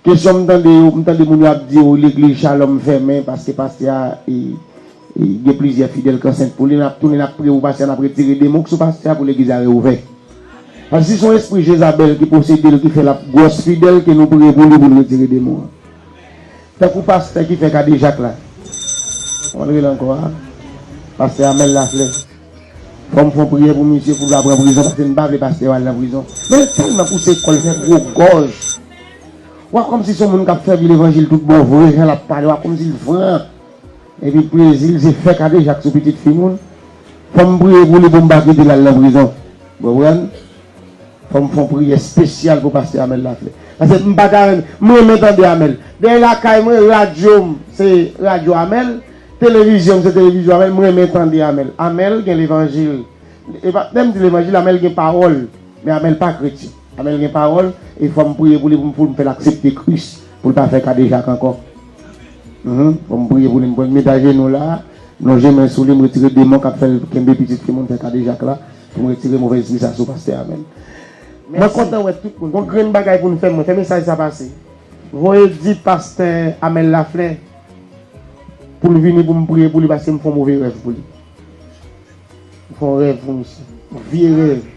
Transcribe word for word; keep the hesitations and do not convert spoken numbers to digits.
Kesyon m tande yo, m tande moun yo ap di yo legliz Shalom fèmen paske pastè a e, e, gen plizyè fidèl k ansent pou li, n ap tounen, n ap priye pou pastè a, n ap retire demon k sou pastè a pou legliz la reouvè. Paske si se yon espri Jezabèl ki posede l, ki fè l ap gwòs fidèl, ke nou priye pou li pou l retire demon an. Tankou pastè ki fè kadejak la. Kòman l rele ankò a? Pastè Amèl Laflè. Fò m fè yon priyè pou misye pou l pa pran prizon, paske m pa vle pastè yo al nan prizon. Men l tèlman pouse kò l fè gwo gòj. W a kòmsi se yon moun k ap sèvi levanjil tout bon vre, jan l ap pale, w a kòmsi l fran. Epi plezi l se fè kadejak sou pitit fi moun. Fò m priye pou li pou m pa kite l al nan prizon. Ou konprann? Fò m fè yon priyè espesyal pou pastè Amèl Laflè. Paske m pa ka renmen, m renmen tande Amèl. Dèyè lakay mwen, radyo m, se radyo Amèl. Televizyon m, se televizyon Amèl. M renmen tande Amèl. Amèl gen levanjil. E pa, lè m di levanjil, Amèl gen pawòl. Men Amèl pa kretyen. Amèl gen pawòl. E fò m priye pou li, pou m, pou m fè l aksepte Kris. Pou l pa fè kadejak ankò. Mhm. Fò m priye pou li. M pran met ajenou la. M lonje men sou li. M retire demon k ap fè l kenbe pitit timoun fè kadejak la. Pou m retire movèz espri sa sou pastè Amèl. Mwen kontan wè tout moun. Gon grenn bagay pou n fè, mwen fè mesaj sa pase. Voye di pastè Amèl Laflè pou l vini pou m priye pou li paske m fè yon move rèv pou li. M fè yon rèv pou misye. Yon vye rèv.